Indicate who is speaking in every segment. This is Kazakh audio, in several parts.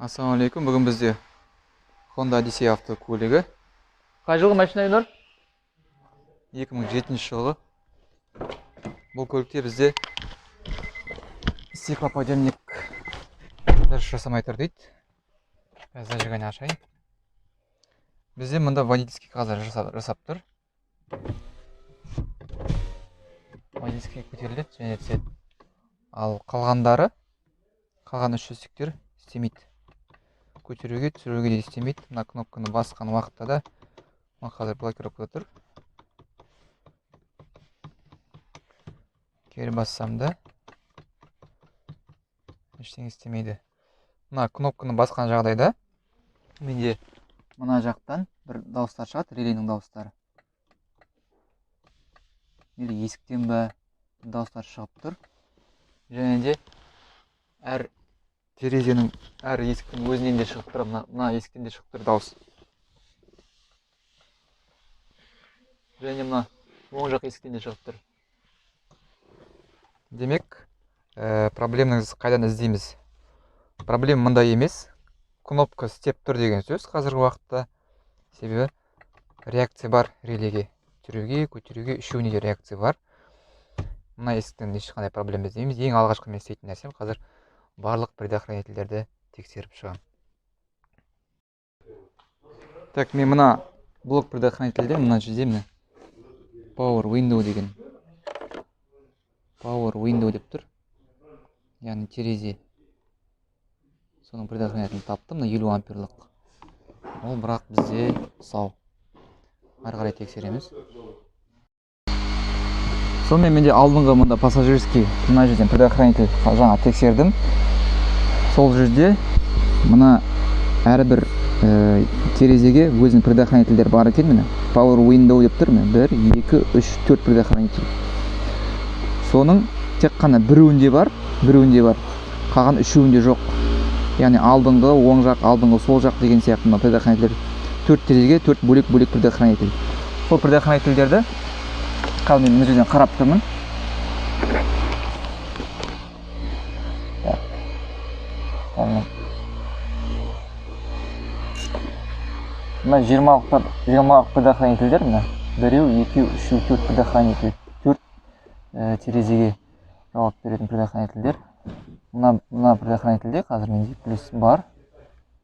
Speaker 1: Ассалаумағалейкум. Бүгін бізде Honda Odyssey автокөлігі. Қай жылғы машина, Айнұр? 2007 жылғы. Бұл көлікте бізде стеклоподъемник дұрыс жасамай тұр дейді. Қазір зажигание ашайын. Бізде мында водительский қазір жасап тұр. Водительский көтеріледі және түседі. Ал қалған үш есіктер істемейді. Көтеруге, түсіруге де істемейді. Мына кнопканы басқан уақытта да мына қазір блокировкада тұр. Кері бассам да ештеңе істемейді. Мына кнопканы басқан жағдайда менде мына жақтан бір дауыстар шығады, реленің дауыстары. Или есіктен бе дауыстар шығып тұр. Және де әр терезенің, әр есіктің өзінен де шығып тұр, мына есіктен де шығып тұр дауыс. Және мына оң жақ есіктен де шығып тұр. Демек, проблеманы қайдан іздейміз? Проблема мында емес. Кнопка істеп тұр деген сөз қазіргі уақытта. Себебі реакция бар релеге. Түсіруге, көтеруге, үшеуіне де реакция бар. Мына есіктен ешқандай проблема іздемейміз. Ең алғашқы мен істейтін нәрсем қазір барлық предохранительдерді тексеріп шығамын. Так, мен мына блок предохранительде мына жерде міне Power Window деген. Power Window деп тұр. Яғни терезе. Соның предохранителін таптым, мына 50 амперлық. Ол бірақ бізде сау. Ары қарай тексереміз. Сонымен менде алдыңғы мында пассажирский мына жерден предохранитель жаңа тексердім. Сол жерде мына әрбір терезеге өзінің предохранительдері бар екен міне. Power Window деп тұр міне. 1, 2, 3, 4 предохранитель. Соның тек қана біреуінде бар, біреуінде бар. Қалған үшеуінде жоқ. Яғни алдыңғы оң жақ, алдыңғы сол жақ деген сияқты мына предохранительдер. 4 терезеге 4 бөлек-бөлек предохранитель. Сол предохранительдерді қазір мен мына жерден қарап тұрмын. Мына жиырмалық предохранительдер мына. Біреу, екеу, үшеу, төрт предохранитель. Төрт терезеге жауап беретін предохранительдер. Мына предохранительде қазір менде плюс бар.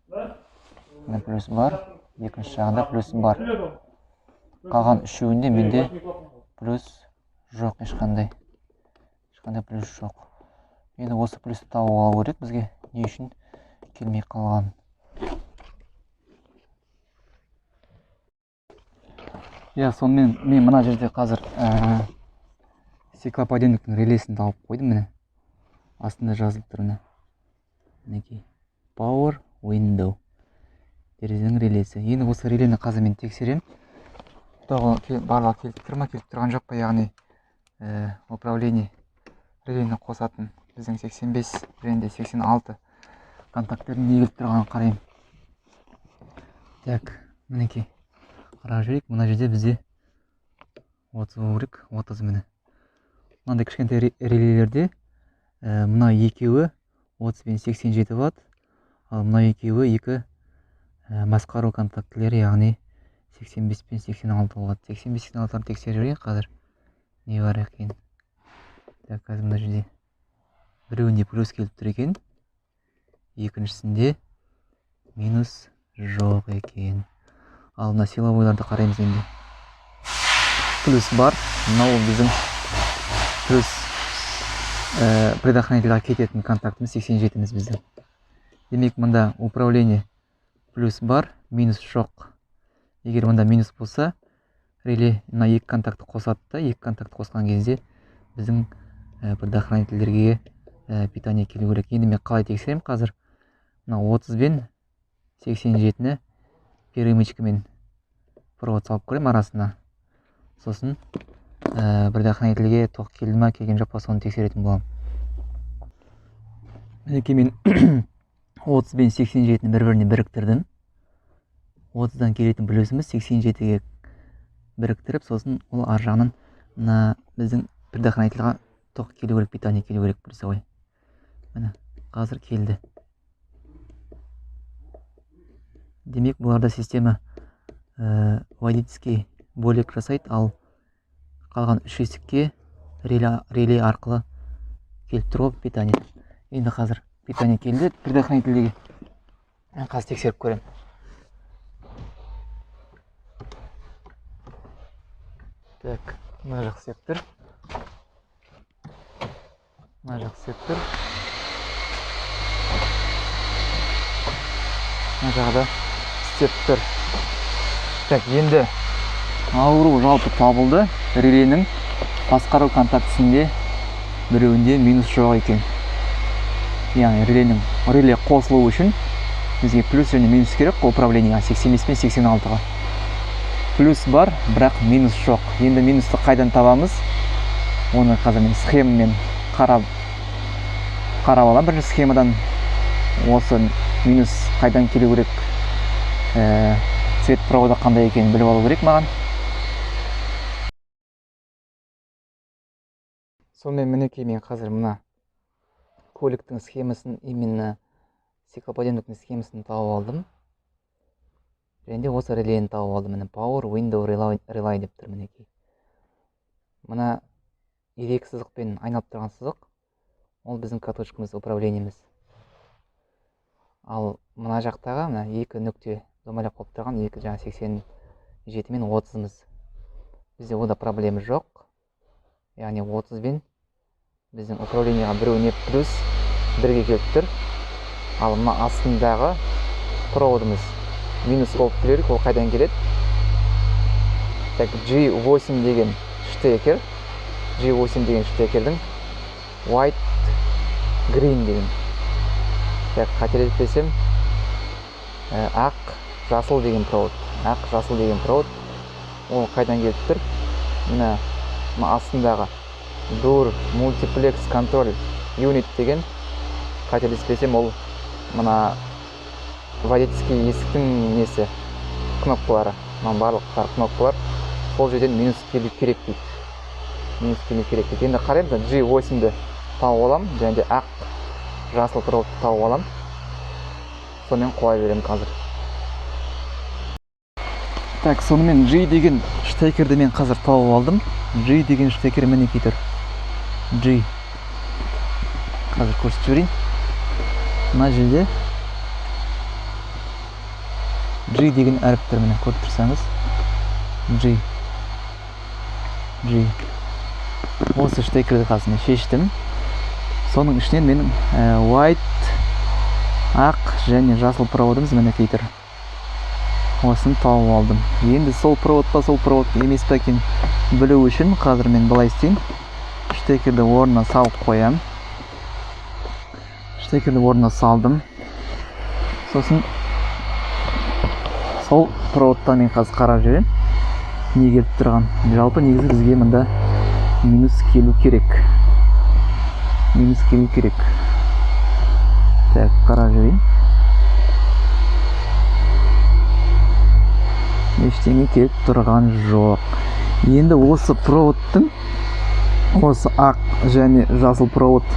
Speaker 1: Мына плюс бар. Екінші жағында плюс бар. Қалған үшеуінде менде плюс жоқ ешқандай. Ешқандай плюс жоқ. Енді осы плюсті тауып алу керек бізге. Не үшін келмей қалған. Иә, сонымен мен мына жерде қазір стеклоподъемниктің релесін тауып қойдым міне. Астында жазылып тұр міне. Мінекей. Power Window. Терезенің релесі. Енді осы релені қазір мен тексеремін. Барлығы келіп тұр ма, келіп тұрған жоқ па, яғни управление релені қосатын біздің 85 және де 86 контакттердің не келіп тұрғанын қараймын. Так, мінекей. Қарап жіберейік. Мына жерде бізде 30 болу керек, 30 міне. Мынандай кішкентай релелерде мына екеуі 30 пен 87 болады. Ал мына екеуі екі басқару контактілері, яғни 85 пен 86 болады. 85, 86-ны тексеріп жіберейік қазір. Не бар екен? Так, қазір мына жерде біреуінде плюс келіп тұр екен. Екіншісінде минус жоқ екен. Ал мына силовойларды қараймыз енді. Плюс бар. Мынау біздің плюс предохранительға кететін контактіміз 87-міз біздің. Демек, мында управление плюс бар, минус жоқ. Егер мында минус болса, реле мына екі контактты қосады да, екі контактты қосқан кезде біздің предохранительдерге питание келу керек. Енді мен қалай тексеремін қазір? Мына 30 бен 87-ні перемычкамен провод салып көремін арасына. Сосын предохранительге тоқ келді ма, келген жоқ па, соны тексеретін боламын. Мінекей мен 30 бен 87-ні бір-біріне біріктірдім. 30-дан келетін плюсіміз 87-ге біріктіріп, сосын ол ар жағынан мына біздің предохранительға тоқ келу керек, питание келу керек плюсовой. Міне, қазір келді. Демек, бұларда система водительский бөлек жасайды, ал қалған үш есікке реле арқылы келіп тұр ғой питание. Енді қазір питание келді предохранительдегі. Мен қазір тексеріп көремін. Так, мына жақ істеп тұр. Мына жақ істеп тұр. Мына жағы да істеп тұр. Так, енді ауру жалпы табылды. Реленің басқару контактісінде біреуінде минус жоқ екен. Яғни реле қосылу үшін бізге плюс және минус керек қой управлениеға, 85 пен 86-ға. Плюс бар, бірақ минус жоқ. Енді минусты қайдан табамыз? Оны қазір мен схемамен қарап аламын. Бірінші схемадан осы минус қайдан келу керек, цвет провода қандай екенін біліп алу керек маған. Сонымен мінекей мен қазір мына көліктің схемасын, именно стеклоподъемниктің схемасын тауып алдым. Және де осы релені тауып алдым. Міне Power Window Relay деп тұр мінекей. Мына ирек сызықпен айналып тұрған сызық, ол біздің катушкамыз, управлениеміз. Ал мына жақтағы мына екі нүкте домалап қойып тұрған екі жаңа 87 мен 30-ымыз. Бізде онда проблема жоқ. Яғни 30 бен біздің управлениеға біреуіне плюс бірге келіп тұр. Ал мына астындағы проводымыз минус болып тұр керек, ол қайдан келеді? Так, G8 деген штекер, G8 деген штекердің white green деген. Так, қателеспесем, ақ жасыл деген провод. Ақ жасыл деген провод. Ол қайдан келіп тұр? Мына астындағы Door Multiplex Control Unit деген, қателеспесем, ол мына водительский есіктің несі, кнопкалары. Мына барлық кнопкалар сол жерден минус келу керек дейді. Минус келу керек дейді. Енді қараймыз, G8-ді тауып аламын және де ақ жасыл проводты тауып аламын. Сонымен қоя беремін қазір. Так, сонымен G деген штекерді мен қазір тауып алдым. G деген штекер мінекей тұр. G. Қазір көрсетіп жіберейін. Мына жерде G деген әріп тұр, міне көріп тұрсаңыз. G. G. Осы штекерді қазір мен шештім. Соның ішінен менің white, ақ және жасыл проводымыз мінекей тұр. Осыны тауып алдым. Енді сол провод па, сол провод емес па екен білу үшін қазір мен былай істеймін. Штекерді орнына салып қоямын. Штекерді орнына салдым. Сосын сол проводтан мен қазір қарап жүремін, не келіп тұрған. Жалпы негізі бізге мында минус келу керек. Минус келу керек. Так, қарап жүрейін. Ештеңе келіп тұрған жоқ. Енді осы проводтың, осы ақ және жасыл провод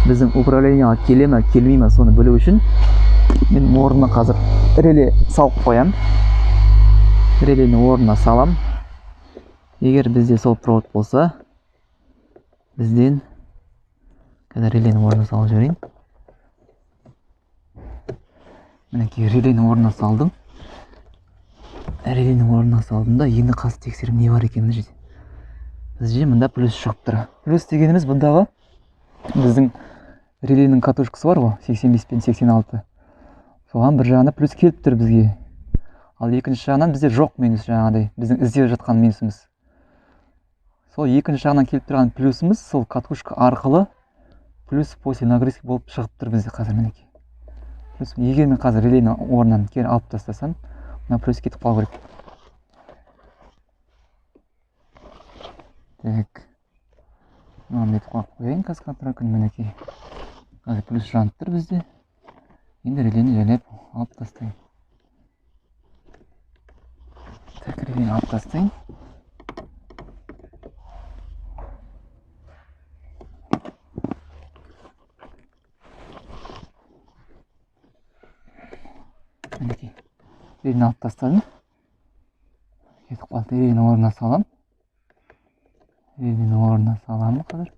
Speaker 1: біздің управлениеға келе ме, келмей ме, соны білу үшін мен орнына қазір реле салып қоямын. Релені орнына салам. Егер бізде сол провод болса, бізден қазір релені орнына салып жіберейін. Мінекей релені орнына салдым. Релені орнына салдым да, енді қазір тексеремін не бар екен мына жерде. Бізде мында плюс шығып тұр. Плюс дегеніміз бұндағы біздің реленің катушкасы бар ғой, 85 пен 86. Соған бір жағынан плюс келіп тұр бізге. Ал екінші жағынан бізде жоқ минус, жаңағыдай біздің іздеп жатқан минусымыз. Сол екінші жағынан келіп тұрған плюсымыз сол катушка арқылы плюс после нагрузки болып шығып тұр бізде қазір мінекей. Плюс, егер мен қазір релені орнынан кері алып тастасам, мына плюс кетіп қалу керек. Так. Мынаны бүйтіп қойып қояйын қазір контрольканы мінекей. Қазір плюс жанып тұр бізде. Енді релені жайлап алып тастайын. Так, релені алып тастайын. Мінекей. Релені алып тастадым. Кетіп қалды. Релені орнына саламын. Релені орнына саламын қазір.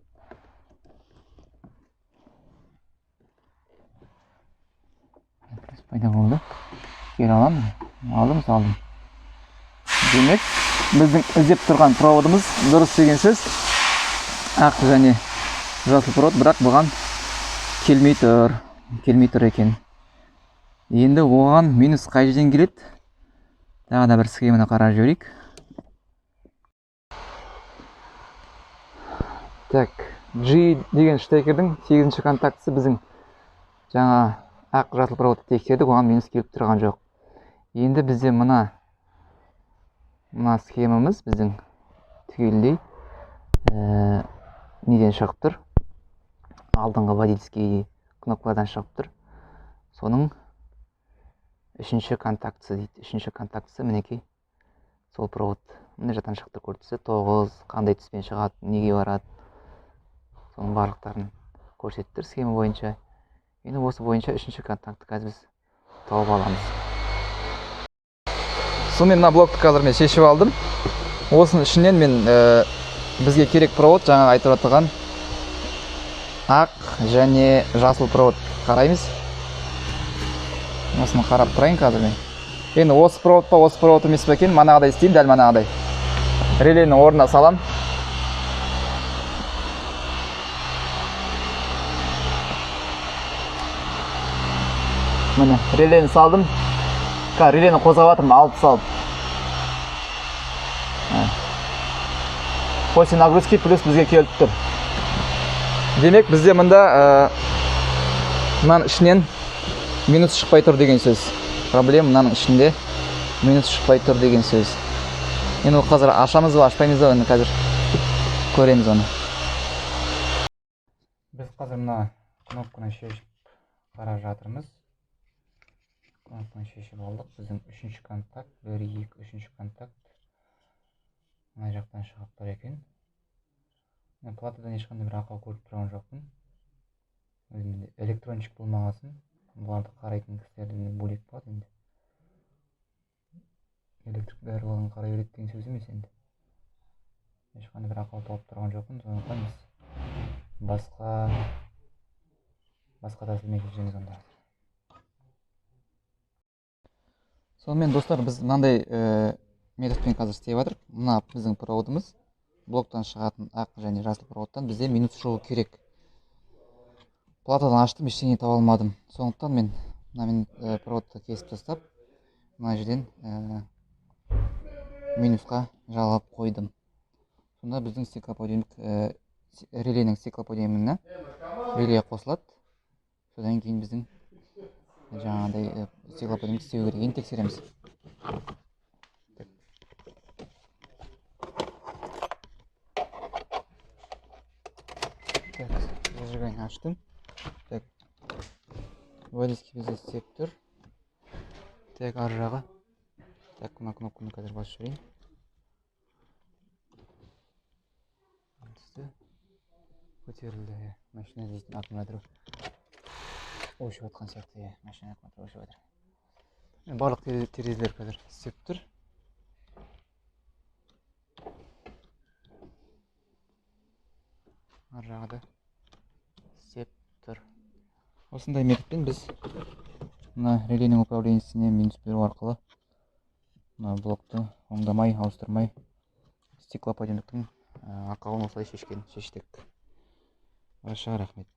Speaker 1: Плюс пайда болды. Кері аламын. Алдым, салдым. Демек, біздің іздеп тұрған проводымыз дұрыс деген сөз. Ақ және жасыл провод, бірақ бұған келмей тұр. Келмей тұр екен. Енді оған минус қай жерден келеді? Тағы да бір схеманы қарап жіберейік. Так, G деген штекердің 8-ші контактісі біздің жаңа ақ жасыл проводты тексердік, оған минус келіп тұрған жоқ. Енді бізде мына схемамыз біздің түгелдей неден шығып тұр? Алдыңғы водительский кнопкадан шығып тұр. Соның 3-ші контактісі дейді. 3-ші контактісі мінекей сол провод. Мына жақтан шықты көрсетсе 9 қандай түспен шығады, неге барады, соның барлықтарын көрсетіп тұр схема бойынша. Енді осы бойынша 3-ші контактты қазір біз тауып аламыз. Сонымен мына блокты қазір мен шешіп алдым. Осының ішінен мен бізге керек провод, жаңа айтып отырған ақ және жасыл провод қараймыз. Осыны қарап тұрайын қазір мен. Енді осы провод па, осы провод емес пе екен, манағыдай істеймін, дәл манағыдай. Релені орнына салам. Міне, релені салдым. Қазір релені қозғап жатырмын, алып салып. После нагрузки плюс бізге келіп тұр. Демек, бізде мында мынаның ішінен минус шықпай тұр деген сөз. Проблема мынаның ішінде минус шықпай тұр деген сөз. Енді ол қазір ашамыз ба, ашпаймыз ба, енді қазір көреміз оны. Біз қазір мына кнопканы шешіп қарап жатырмыз. Кнопканы шешіп алдық. Біздің 3-ші контакт, 1, 2, 3-ші контакт мына жақтан шығып тұр екен. Мен платадан ешқандай бір ақау көріп тұрған жоқпын. Өзімде электрончик болмағасын, бұларды қарайтын кісілерден бөлек болады енді. Электрик барлығын қарай береді деген сөз емес енді. Ешқандай бір ақау тауып тұрған жоқпын, сондықтан біз басқа тәсілмен шешеміз онда. Сонымен достар, біз мынандай методпен қазір істеп жатырмық. Мына біздің проводымыз, блоктан шығатын ақ және жасыл проводтан бізде минус шығу керек. Платадан аштым, ештеңе таба алмадым. Сондықтан мен мына проводты кесіп тастап, мына жерден минусқа жалғап қойдым. Сонда біздің стеклоподъемник, реленің стеклоподъемнигіне реле қосылады. Содан кейін біздің жаңағыдай стеклоподъемник істеу керек. Енді тексереміз. Так, зажигание аштым. Так, водительский бізде істеп тұр. Так, ар жағы. Так, мына кнопканы қазір басып жіберейін. Түсті. Көтерілді, иә. Машина дейтін аккумулятор өшіп жатқан сияқты, иә. Машина аккумулятор өшіп жатыр. Барлық терезелер қазір істеп тұр. Ар жағы да істеп тұр. Осындай методпен біз мына реленің управлениесіне минус беру арқылы мына блокты оңдамай, ауыстырмай стеклоподъемниктің ақауын осылай шештік. Баршаға рахмет.